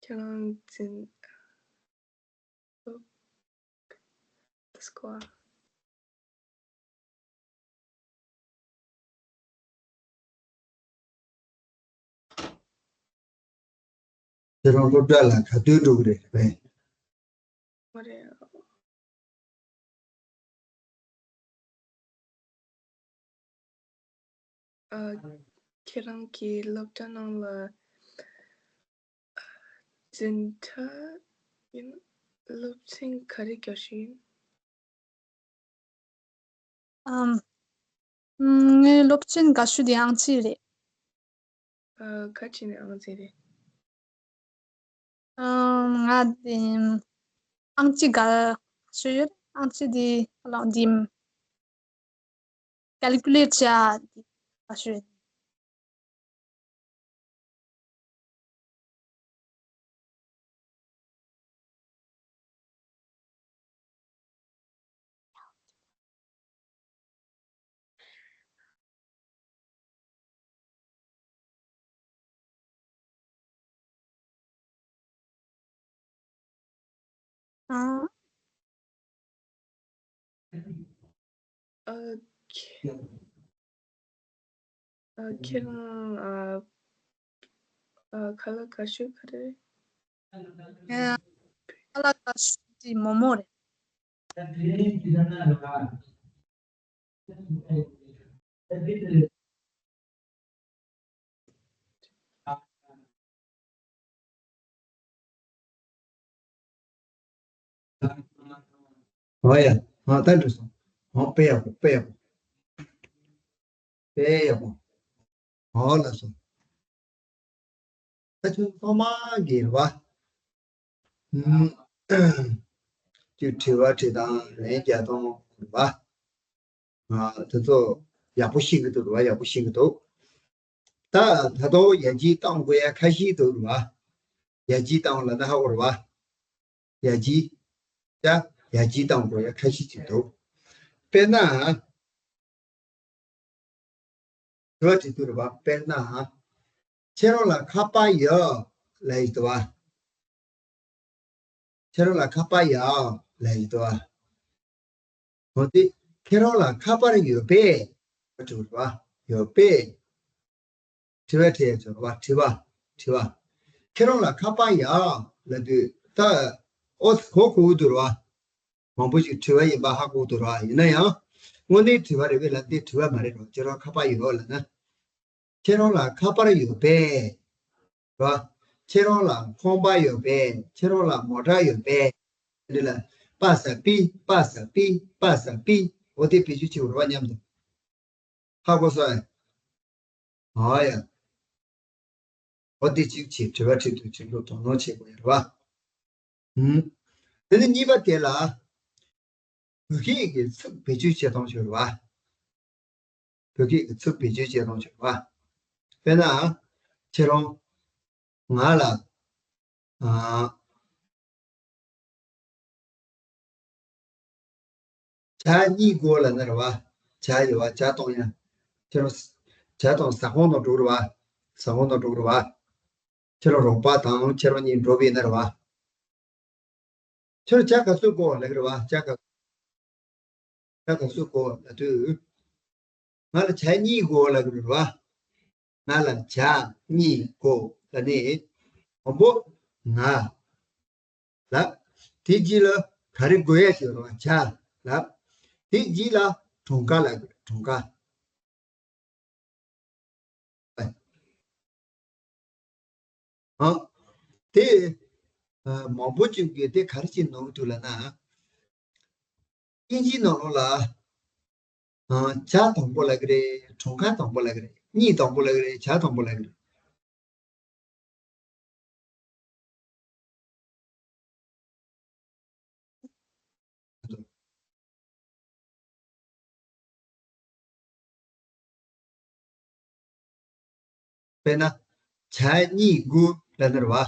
ཁྱེད་རང་འཛིན་ཁྱེད་རང་སློབ་གྲྭ་ལ་ག་དུས་འགྲོ་གི་རེད་བས། མ་རེད། ཨ། ཁྱེད་རང་གི་སློབ་གྲྭ་ནང་ལ་འཛིན་གྲྭ་ཡིན། སློབ་ཚན་ག་རེ་རྒྱག་བཞིན་ཡིན། ཨམ། ངའི་སློབ་ཚན་དགའ་ཤོས་དེ་ཨང་རྩིས་རེད། ཨ། ག་བྱས་ནས་ཨང་རྩིས་རེད། ཨམ། ང་དེ་ཨང་རྩིས་དགའ་ཤོས་ཡོད། ཨང་རྩིས་དེ་ལ་དེ་ཀལ་ཀུ་ལེ་ཊི་བྱ་དེ་ ཨ་ཤོད། ཨ། ཨ། ཁྱེད། ཨ། ཁྱེད་རང་། ཨ། ཨ། ཁ་ལག་ག་ཤོད་ག་རེ་རེད། ཨ། ཁ་ལག་ག་ཤོད་དེ་མོག་མོག་རེད། ཨོ་ཡ། ཨ། ད་འགྲིག་སོང་། ཨོ། དཔེ་ཡག་པོ། དཔེ་ཡག་པོ། དཔེ་ཡག་པོ། ཨོ་ལགས་སོ། ད་ཁྱོད་ཐོག་མ་གི་རེད་བ། ཨུམ། ཁྱོད་དྲི་བ་དྲིས་སྟངས་ལན་རྒྱག་སྟངས་རེད་བ། ཨ། དེ་ཚོ་ཡག་པོ་ཤེས་ཀྱི་འདུག་རེད་བ། ཡག་པོ་ཤེས་ཀྱི་འདུག་ད་ད་དུང་ཡར་རྒྱས་གཏོང་དགོས་ཡ་ཁ་ཤས་འདུག་རེད་བ། ཡར་རྒྱས་གཏོང་ལབ་ན་ཧ་གོ་རེད་བ། ཡར་རྒྱས། ཡ། ཡར་རྒྱས་གཏོང་དགོས་ཡ་ཁ་ཤས་ཅིག་འདུག་དཔེར་ན། དྲི་བ་དྲི་དུས་རེད་བ། དཔེར་ན། ཁྱེད་རང་ལ་ཁ་པར་ཡོད་ལབ་ཡོད་དོ་བ། ཁྱེད་རང་ལ་ཁ་པར་ཡོད་ལབ་ཡོད་དོ་བ། འོ་དེ། ཁྱེད་རང་ལ་ཁ་པར་ཡོད་པས། དྲི་བ་དྲི་བ། ཡོད་པས། དྲི་བ་དྲི་ཡ་ཆོག་བ། དྲི་བ། དྲི་བ། ཁྱེད་རང་ལ་ཁ་པར་ཡོད་ལབ་དུས་ད། ཨོ། གོ་གོ་གི་འདུག་རེད་བ། མང་པོ་ཞིག་དྲི་བ་ཡིན་པ་ཧ་གོ་འདུག་ར། ཡིན་ན་ཡང་། དངོས་གནས་དྲི་བ་རེད་པས་ལབ་འདི་དྲི་བ་མ་རེད་རོ། ཁྱེད་རང་ཁ་པར་ཡོད་ལབ་ན། ཁྱེད་རང་ལ་ཁ་པར་ཡོད་པས། ར། ཁྱེད་རང་ལ་ཁང་པ་ཡོད་པས། ཁྱེད་རང་ལ་མོ་ཊ་ཡོད་པས། འདི་ལ། པ་ས་པི། པ་ས་པི། པ་ས་པི། འོ་དེ་བེད་སྤྱོད་བྱེད་དགོས་རེད་བ་མཉམ་དུ། ཧ་གོ་སོང་ཨེ། ཨ་ཡ། འོ་དེ་གཅིག་བྱས། དྲི་བ་དྲི་དུས་ཁྱེད་ཚོ་དོ་སྣང་བྱེད་དགོས་ཡོད་རེད་བ། ཧུམ། དེ་ནས་གཉིས་པ་དེ་ལ། བོད་སྐད་ཀྱི་ཚིག་བེད་སྤྱོད་བྱེད་སྟངས་ཤིག་རེད་བ། བོད་སྐད་ཀྱི་ཚིག་བེད་སྤྱོད་བྱེད་སྟངས་ཤིག་རེད་བ། དཔེར་ན། ཁྱེད་རང་། ང་ལ། ཨ། ཇ་གཉིས་དགོས་ལབ་ན་རེད་བ། ཇ་ཡོད་བ། ཇ་གཏོང་ཡ། ཁྱེད་རང་། ཇ་གཏོང་ཟ་ཁང་ནང་འགྲོ་རེད་བ། ཟ་ཁང་ནང་འགྲོ་རེད་བ། ཁྱེད་རང་རོགས་པ་དང་ཁྱེད་རང་གཉིས་འགྲོ་བས་ན་རེད་བ། ཁྱེད་རང་ཇ་ག་ཚོད་དགོས་ལབ་ཀྱི་རེད་བ། ཇ་ག་ཇ་ག་ཚོད་དགོས་ལབ་དུས། ང་ལ་ཇ་གཉིས་དགོས་ལབ་ཀྱི་རེད་བ། ང་ལ་ཇ་གཉིས་དགོས་ལབ་ནས། དང་པོ། ང་། ལབ། དེ་རྗེས་ལ་ག་རེ་དགོས་ཡ་ཞིག་རེད་བ། ཇ། ལབ། དེ་རྗེས་ལ་གྲངས་ཀ་ལབ་ཀྱི་རེད། གྲངས་ཀ་ཨ། དེ། ཨ། མང་པོ་ཅིག་གིས་དེ་ག་རེ་བྱས་ནོར་འདུག་ལབ་ན། དབྱིན་ཇིའི་ནང་ལོགས་ལ། ཨ། ཇ་དང་པོ་ལབ་ཀྱི་རེད། གྲངས་ཀ་དང་པོ་ལབ་ཀྱི་རེད། གཉིས་དང་པོ་ལབ་ཀྱི་རེད། ཇ་དང་པོ་ལབ་ཀྱི་རེད། དཔེར་ན། ཇ་གཉིས་དགོས་ལབ་ན་རེད་བ།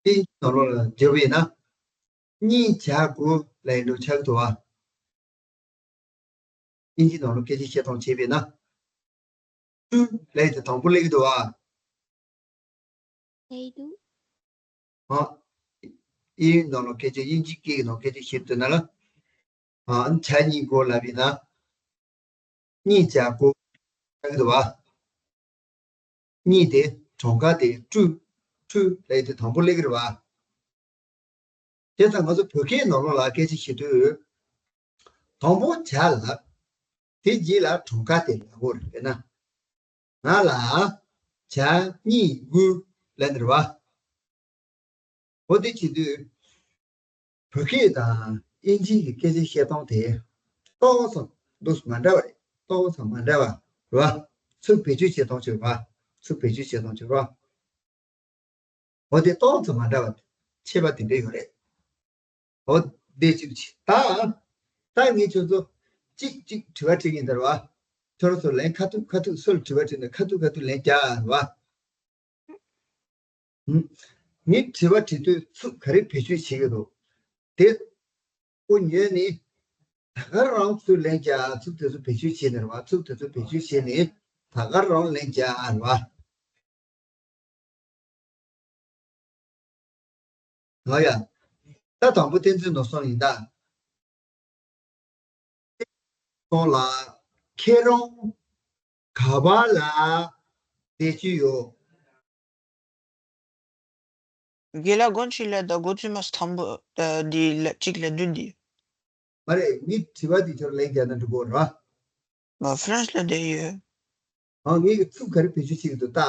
དེ་ནང་ལོགས་ལ་བསྒྱུར་བས་ན། གཉིས་ཇ་དགོས་ལབ་ཡིན་འགྲོ་ཆགས་ཀྱི་འདུག་བ། དབྱིན་ཇི་ནང་ལ་སྐད་ཆ་བཤད་སྟངས་བྱས་པས་ན། ཊུ་ལབ་དེ་དང་པོ་སླེབས་ཀྱི་འདུག་བ། སླེབས་འདུག་ཨ། དབྱིན་ནང་ལ་སྐད་ཆ། དབྱིན་ཇི་སྐད་ཀྱི་ནང་སྐད་ཆ་བཤད་དུས་ན་ལ། ཨ། ཇ་གཉིས་དགོས་ལབ་པས་ན། གཉིས་ཇ་དགོས་ལབ་ཀྱི་འདུག་བ། གཉིས་དེ་གྲངས་ཀ་དེ་ཊུ། ཊུ་ལབ་དེ་དང་པོ་སླེབས་ཀྱི་རེད་བ། བྱས་ཙང་ང་ཚོ་བོད་སྐད་ནང་ལོགས་ལ་སྐད་ཆ་བཤད་དུས། དང་པོ་ཇ་ལབ། དེ་རྗེས་ལ་གྲངས་ཀ་དེ་ལབ་དགོས་རེད། དཔེར་ན། ང་ལ་ཇ་གཉིས་དགོས་ལབ་ནི་རེད་བ། འོ་དེ་བྱེད་དུས། བོད་སྐད་དང་དབྱིན་ཇི་གི་སྐད་ཆ་བཤད་སྟངས་དེ། ཏོག་ཙམ་འདུག་མ་འདྲ་བ་རེད། ཏོག་ཙམ་མ་འདྲ་བ་རེད་བ། ཚིག་བེད་སྤྱོད་བྱེད་སྟངས་བྱེད་རེད་བ། ཚིག་བེད་སྤྱོད་བྱེད་སྟངས་བྱེད་རེད་བ། འོ་དེ་ཏོག་ཙམ་མ་འདྲ་བ། ཁྱད་པར་དེ་འདྲ་ཡོད་རེད། འོ་དེ་གཅིག་བྱས། ད། ད་ངས་ཁྱོད་ཚོ་གཅིག་གཅིག་དྲི་བ་དྲི་གིན་ཟེར་བ། ཁྱོད་རང་ཚོ་ལན་ཁ་ཐུག་ཁ་ཐུག་སུ་ལ་དྲི་བ་དྲིས་ན་ཁ་ཐུག་ཁ་ཐུག་ལན་རྒྱག་ཨ་རེད་བ། ངས་དྲི་བ་དྲི་དུས་ཚུགས་ག་རེ་བེད་སྤྱོད་བྱེད་ཀྱི་འདུག་དེ་ཁོ་ཉོས་ནས་ད་ག་རང་ཚུགས་ལན་རྒྱག་ཚུགས་དེ་ཚོ་བེད་སྤྱོད་བྱས་ནས་རེད་བ། ཚུགས་དེ་ཚོ་བེད་སྤྱོད་བྱས་ནས་ད་ག་རང་ལན་རྒྱག་ཨ་རེད་བ། ང་ཡ། ད་དང་པོ་བསྟན་འཛིན་ནོར་བཟང་ཡིན་ད། སོང་ལ། ཁྱེད་རང་ག་པ་ལ་བསྡད་ཀྱི་ཡོད། རྒན་ལགས་སྒོ་ཕྱི་ལ་ད་འགོ་ཚུགས་མ་དང་པོ་ད་འདི་ལ་གཅིག་ལ་བདུན་འདི། མ་རེད། ངས་དྲི་བ་འདི་ཁྱོད་ལན་རྒྱག་ན་འགྲིག་གོ་ར། ང་ཧྥ་རན་སི་ལ་བསྡད་ཡོད། ཨ་ངས་ཀྱི་ཚུགས་ག་རེ་བེད་སྤྱོད་བྱེད་ཀྱི་འདུག་ད།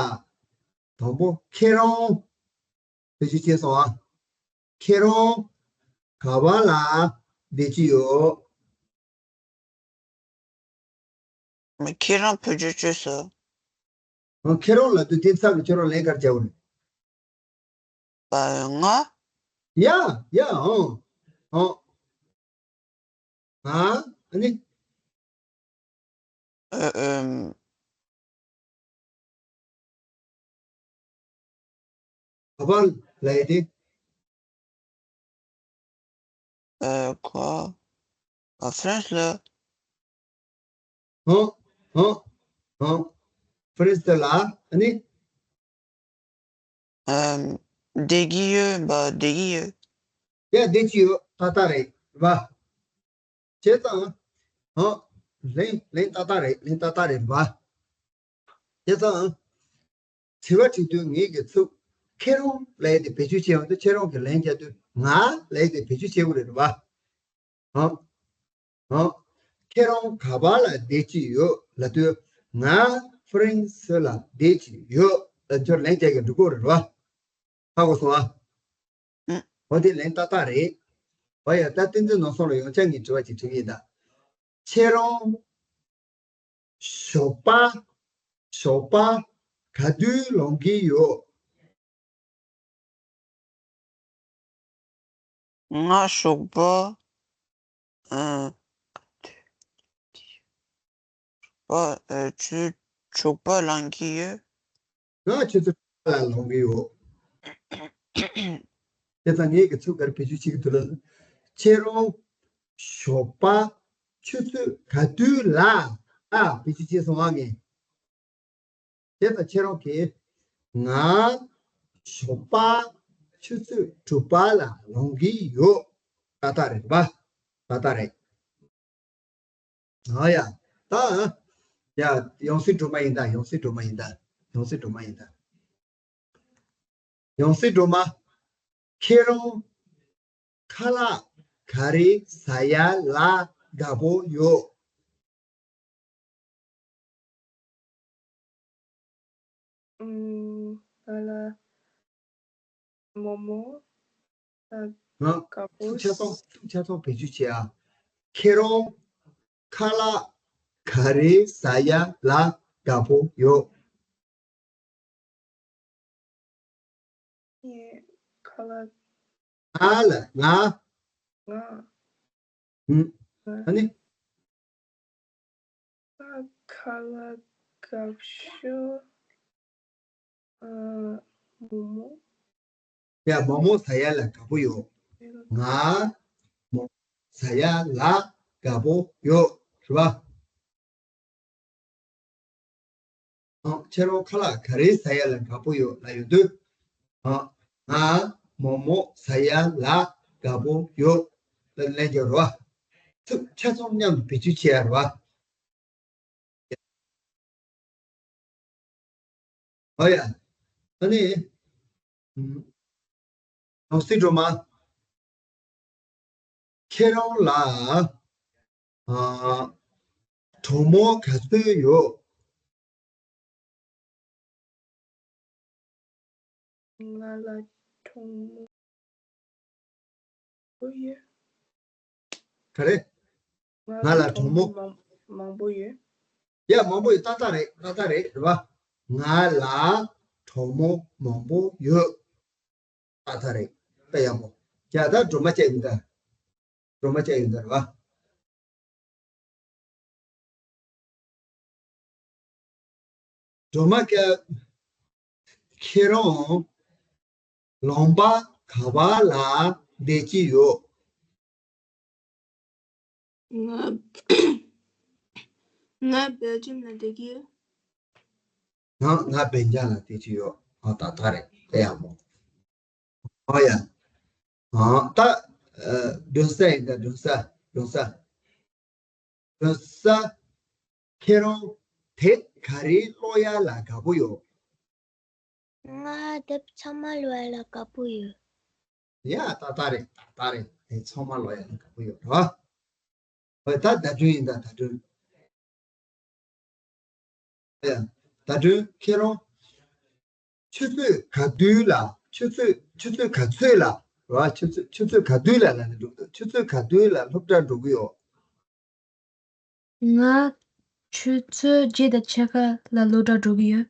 དང་པོ་ཁྱེད་རང་། བེད་སྤྱོད་བྱས་སོང་ཨ། ཁྱེད་རང་ག་པ་ལ་བསྡད་ཀྱི་ཡོད། ཁྱེད་རང་བེད་སྤྱོད་བྱས་སོང་། ཨ་ཁྱེད་རང་ལབ་དུས་དེ་ཚབ་ཀྱི་ཁྱོད་རང་ལན་ག་རེ་རྒྱག་དགོས་རེད། ང་། ཡ་ཡ་ཨང་ཨང་། ཨ་ཨ་ནི། ཨ་ཨམ། ག་པར་ལབ་ཡས་དེ། ཨ་ཁོ། ཨ་ཧྥ་རན་སི་ལ། ཧང་ཧང་ཧང་། ཧྥ་རན་སི་ལ་ཨ་ནི། ཨམ། བསྡད་ཀྱི་ཡོད་པ་བསྡད་ཀྱི་ཡོད། ཡ་བསྡད་ཀྱི་ཡོད་ཏག་ཏག་རེད་བ། བྱས་ཙང་། ཧང་། ལན་ལན་ཏག་ཏག་རེད། ལན་ཏག་ཏག་རེད་བ། བྱས་ཙང་། དྲི་བ་དྲི་དུས་ངེད་ཀྱི་ཚུགས་ཁྱེད་རང་ལབ་ཡས་དེ་བེད་སྤྱོད་བྱེད་ཡོང་དུས་ཁྱེད་རང་གི་ལན་རྒྱག་དུས་ང་ལབ་ཡས་དེ་བེད་སྤྱོད་བྱེད་དགོས་རེད་བ། ཧང་། ཧང་། ཁྱེད་རང་ག་པ་ལ་བསྡད་ཀྱི་ཡོད་ལབ་དུས་ང་ཧྥ་རན་སི་ལ་བསྡད་ཀྱི་ཡོད་ལབ་ཁྱོད་ལན་རྒྱག་གི་འགྲོ་གི་རེད་བ། ཧ་གོ་སོང་ཨ། ཨུ། འོ་དེ་ལན་ཏག་ཏག་རེད། འོ་ཡ་ད་བསྟན་འཛིན་ནོར་བཟང་ལ་ཡང་བསྐྱར་ངས་དྲི་བ་ཅིག་དྲི་གི་ཡིན་ད། ཁྱེད་རང་ཞོགས་པ་ཞོགས་པ་ག་དུས་ལངས་ཀྱི་ཡོད། ང་ཞོགས་པ། ཨ། པ། ཨ། ཆུ། ཞོགས་པ་ལངས་ཀྱི་ཡོད། ང་ཆུ་ཚོད་ལ་ལངས་ཀྱི་ཡོད། དེ་ཙང་ངེད་ཀྱི་ཚུགས་ག་རེ་བེད་སྤྱོད་བྱེད་ཀྱི་འདུག་ལ། ཁྱེད་རང་ཞོགས་པ་ཆུ་ཚོད་ག་དུས་ལ་ཨ་བེད་སྤྱོད་བྱས་སོང་ཨ་ངས། དེ་ལྟར་ཁྱེད་རང་གིས་ང་ཞོགས་པ་ཆུ་ཚོད་དྲུག་པ་ལ་ལངས་ཀྱི་ཡོད། ཏག་ཏག་རེད་པ། ཏག་ཏག་རེད། ཨ་ཡ། ད། ཡ། ཡང་སྲིད་སྒྲོལ་མ་ཡིན་ད། ཡང་སྲིད་སྒྲོལ་མ་ཡིན་ད། ཡང་སྲིད་སྒྲོལ་མ་ཡིན་ད། ཡང་སྲིད་སྒྲོལ་མ། ཁྱེད་རང་ཁ་ལག་ག་རེ་ཟ་ཡ་ལ་དགའ་པོ་ཡོད། ཨུམ། ང་ལ་མོག་མོག་ང་དགའ་པོ། ཐུགས་ཆ་ཚང་། ཐུགས་ཆ་ཚང་བེད་སྤྱོད་བྱེད་ཨ། ཁྱེད་རང་ཁ་ལག་ག་རེ་ཟ་ཡ་ལ་དགའ་པོ་ཡོད། ངས་ཁ་ལག་ང་ལ་ང་ང་། ཨུམ། ང་། ཨ་ནི། ང་ཁ་ལག་དགའ་ཤོས་ཨ་མོག་མོག་ཡ་མོག་མོག་ཟ་ཡ་ལ་དགའ་པོ་ཡོད། ང་མོག་ཟ་ཡ་ལ་དགའ་པོ་ཡོད་རེད་པ། ཨང་། ཁྱེད་རང་ཁ་ལག་ག་རེ་ཟ་ཡ་ལ་དགའ་པོ་ཡོད་ལབ་ཡོང་དུས། ཨང་། ང་མོག་མོག་ཟ་ཡ་ལ་དགའ་པོ་ཡོད་ལབ་ལན་རྒྱག་རོགས། ཚིག་ཆ་ཚང་མཉམ་དུ་བེད་སྤྱོད་བྱེད་ཡ་རེད་པ། ཨོ་ཡ། ཨ་ནི། ཨུམ། ཡང་སྲིད་སྒྲོལ་མ། ཁྱེད་རང་ལ། ཨ། གྲོགས་མོ་ག་ཚོད་ཡོད། ང་ལ་གྲོགས་མོ་པོ་ཡོད། ག་རེ། ང་ལ་གྲོགས་མོ་མང་མང་པོ་ཡོད། ཡ་མང་པོ་ཡོད། ཏག་ཏག་རེད། ཏག་ཏག་རེད། རེད་པ། ང་ལ་གྲོགས་མོ་མང་པོ་ཡོད། ཏག་ཏག་རེད། ད་ཡག་པོ། ཡ་ད་སྒྲོལ་མ་བཅས་ཡིན་ད། སྒྲོལ་མ་བཅས་ཡིན་ད་རེད་པ། སྒྲོལ་མ་སྐྱབས། ཁྱེད་རང་ལུང་པ་ག་པ་ལ་བསྡད་ཀྱི་ཡོད། ང་ང་སྦེལ་ཇམ་ལ་བསྡད་ཀྱི་ཡོད། ང་ང་སྦེལ་ཇམ་ལ་བསྡད་ཀྱི་ཡོད། ཨ་ད་ད་རེད་དེ་ཡག་མོ། ཨོ་ཡ། ཨ་ད་ཨ་སྒྲོལ་ས་ཡིན་ད་སྒྲོལ་ས་སྒྲོལ་ས། སྒྲོལ་ས། ཁྱེད་རང་དེབ་ག་རེ་ཀློག་ཡ་ལ་དགའ་པོ་ཡོད། ང་དེབ་ཚང་མ་ཀློག་ཡ་ལ་དགའ་པོ་ཡོད། ཡ་ད་ད་རེད་ད་རེད། དེབ་ཚང་མ་ཀློག་ཡ་ལ་དགའ་པོ་ཡོད་རེད་བ། ད་ད་དྲུང་ཡིན་ད་ད་དྲུང་། ཡ། ད་དྲུང་ཁྱེད་རང་ཆུ་ཚོད་ག་དུས་ལ་ཆུ་ཚོད་ཆུ་ཚོད་ག་ཚོད་ལ་རེད་བ། ཆུ་ཚོད་ཆུ་ཚོད་ག་དུས་ལ་ལ་ནི་འགྲོ་གི་འདུག་ཆུ་ཚོད་ག་དུས་ལ་སློབ་གྲྭ་འགྲོ་གི་ཡོད། ང་ཆུ་ཚོད་བརྒྱད་དང་ཕྱེད་ཀ་ལ་སློབ་གྲྭ་འགྲོ་གི་ཡོད།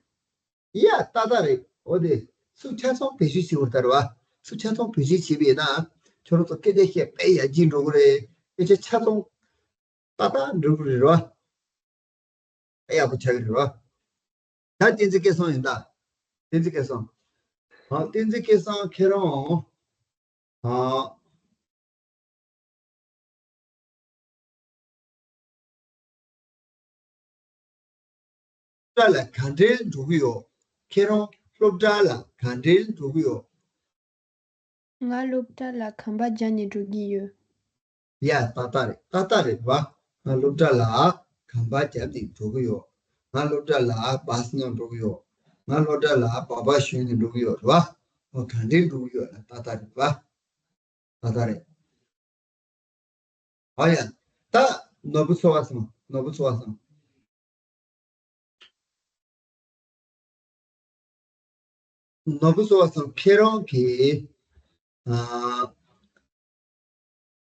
ཡ་ཏག་ཏག་རེད། འོ་དེ་སུ་ཆ་ཚང་བེད་སྤྱོད་བྱེད་དགོས་ད་རེད་བ། སུ་ཆ་ཚང་བེད་སྤྱོད་བྱེད་པས་ན་ཁྱོད་རང་ཚོ་སྐད་ཆ་བཤད་དཔེ་ཡར་རྒྱས་འགྲོ་གི་རེད། སྐད་ཆ་ཆ་ཚང་ཏག་ཏག་འགྲོ་གི་རེད་བ། དཔེ་ཡག་པོ་ཆགས་ཀྱི་རེད་བ། ད་བསྟན་འཛིན་སྐལ་བཟང་ཡིན་ད། བསྟན་འཛིན་སྐལ་བཟང་། ཨ་བསྟན་འཛིན་སྐལ་བཟང་ཁྱེད་རང་། ཨ། སློབ་གྲྭ་ལ་ག་འདྲས་འགྲོ་གི་ཡོད། ཁྱེད་རང་སློབ་གྲྭ་ལ་ག་འདྲས་འགྲོ་གི་ཡོད། ང་སློབ་གྲྭ་ལ་གོམ་པ་རྒྱག་ནས་འགྲོ་གི་ཡོད། ཡ་ཏག་ཏག་རེད་ཏག་ཏག་རེད་བ། ང་སློབ་གྲྭ་ལ་གོམ་པ་རྒྱབ་ནས་འགྲོ་གི་ཡོད། ང་སློབ་གྲྭ་ལ་བཱས་ནང་འགྲོ་གི་ཡོད། ང་སློབ་གྲྭ་ལ་སྦག་སྦག་ཞོན་ནས་འགྲོ་གི་ཡོད་རེད་བ། ཨོ་ག་འདྲས་འགྲོ་གི་ཡོད་ལ་ཏག་ཏག་རེད་བ། ཏག་ཏག་རེད། ཨ་ཡ། ད་ནོར་བུ་ཚོ་བ་སོང་། ནོར་བུ་ཚོ་བ་སོང་། ནོར་བུ་ཚོ་བ་སོང་། ཁྱེད་རང་གིས་ཨ་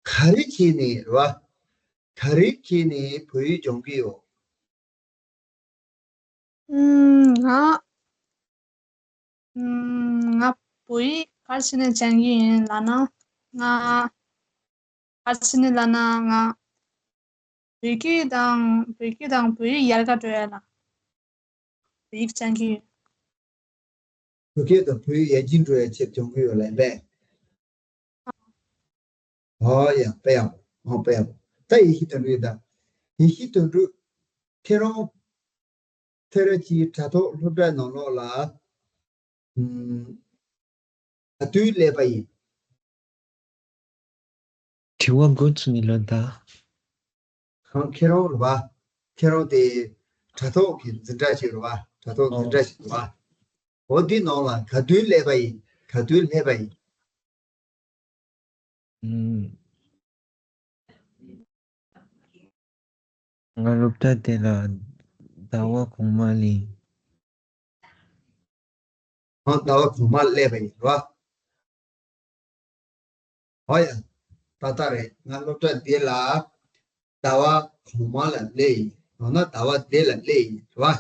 ག་རེ་བྱས་ནས་རེད་བ། ག་རེ་བྱས་ནས་བོད་ཡིག་སྦྱོང་གི་ཡོད། ང་ང་བོད་ཡིག་ག་རེ་བྱས་ནས་སྦྱང་གི་ཡིན་ལབ་ན། ང་ག་རེ་བྱས་ནས་ལབ་ན། ང་བོད་སྐད་དང་བོད་སྐད་དང་བོད་ཡིག་ཡར་རྒྱས་འགྲོ་ཡ་ལ་བོད་ཡིག་སྦྱང་གི་ཡོད། བོད་སྐད་དང་བོད་ཡིག་ཡར་རྒྱས་འགྲོ་ཡ་ཆེད་སྦྱང་གི་ཡོད་ལབ་པས། ཨོ་ཡ་དཔེ་ཡག་པོ། ཨོ་དཔེ་ཡག་པོ། ད་ཡེ་ཤེས་དོན་གྲུབ་ཡིན་ད། ཡེ་ཤེས་དོན་གྲུབ། ཁྱེད་རང་ཐེ་ར་ཅིའི་དྲ་ཐོག་སློབ་གྲྭ་ནང་ལོགས་ལ་ཨམ་ག་དུས་སླེབས་པ་ཡིན། དྲི་བ་འགོ་ཚུགས་ནས་ལོན་ད། ཁང་ཁྱེད་རང་རེད་བ། ཁྱེད་རང་དེ་དྲ་ཐོག་གི་འཛིན་གྲྭ་ཞིག་རེད་བ། དྲ་ཐོག་འཛིན་གྲྭ་ཞིག་རེད་བ། འོ་འདི་ནང་ལ་ག་དུས་སླེབས་པ་ཡིན། ག་དུས་སླེབས་པ་ཡིན། ཨུམ། ང་སློབ་གྲྭ་དེ་ལ་ཟླ་བ་གོང་མ་ལ། ང་ཟླ་བ་གོང་མ་སླེབས་པ་ཡིན་རོ། ཨོ་ཡ། ཏག་ཏག་རེད། ང་སློབ་གྲྭ་འདི་ལ་ཟླ་བ་གོང་མ་ལ་སླེབས་ཡིན། འོ་ན་ཟླ་བ་འདི་ལ་སླེབས་ཡིན་རོ།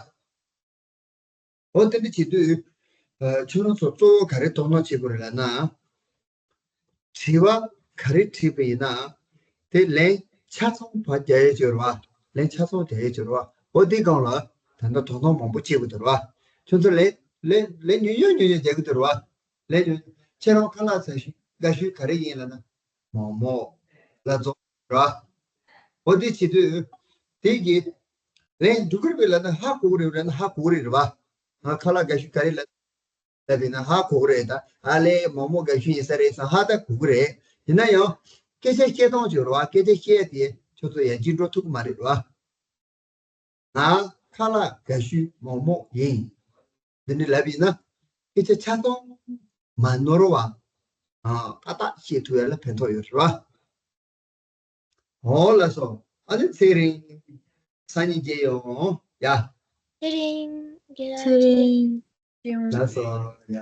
འོ་དེ་འདྲ་བྱེད་དུས། ཨ་ཁྱོད་རང་ཚོ་གཙོ་བོ་ག་རེ་དོ་སྣང་བྱེད་དགོས་རེད་ལབ་ན། དྲི་བ་ག་རེ་དྲིས་པ་ཡིན་ན། དེ་ལན་ཆ་ཚང་བ་རྒྱག་ཡས་ཅིག་རེད་བ། ལན་ཆ་ཚང་རྒྱག་ཡས་ཅིག་རེད་བ། འོ་དེའི་སྒང་ལ་ད་ལྟ་དོ་སྣང་མང་པོ་བྱེད་དགོས་འདུག་རེད་བ། ཁྱོད་ཚོ་ལན་ལན་ལན་ཉུང་ཉུང་ཉུང་ཉུང་རྒྱག་གི་འདུག་རེད་བ། ལན་ཉུང་། ཁྱེད་རང་ཁ་ལག་ཟ་ཤེས་དགའ་ཤོས་ག་རེ་ཡིན་ལབ་ན། མོག་མོག་ལ་རྫོང་ར། འོ་དེ་བྱེད་དུས། དེ་གི་ལན་འགྲོ་གི་རེད་པས་ལབ་ན་ཧ་གོ་གི་རེད་ལབ་ན་ཧ་གོ་གི་རེད་རེད་བ། ང་ཁ་ལག་དགའ་ཤོས་ག་རེ་ལབ་ལབ་པས་ན་ཧ་གོ་གི་རེད་ད། ཨ་ལས་མོག་མོག་དགའ་ཤོས་ཡིན་ས་རེད་བསམ་ཧ་ད་གོ་གི་རེད། ཡིན་ན་ཡང་། སྐད་ཆ་བཤད་སྟངས་ཅིག་རེད་བ། སྐད་ཆ་བཤད་དེ་ཁྱོད་ཚོ་ཡར་རྒྱས་འགྲོ་ཐུབ་ཀྱི་མ་རེད་བ། ང་ཁ་ལག་དགའ་ཤོས་མོག་མོག་ཡིན། འདི་འདྲ་ལབ་ཡིན་ན། སྐད་ཆ་ཆ་ཚང་མ་ནོར་བ། ཨ་ཏག་ཏག་བཤད་ཐུབ་ཡ་ལ་ཕན་ཐོགས་ཡོད་རེད་བ། འོ་ལགས་སོ། ཨ་ནི་ཚེ་རིང་། སང་ཉིན་མཇལ་ཡོང་། ཡ། ཚེ་རིང་། ཚེ་རིང་། ལགས་སོ། ཡ།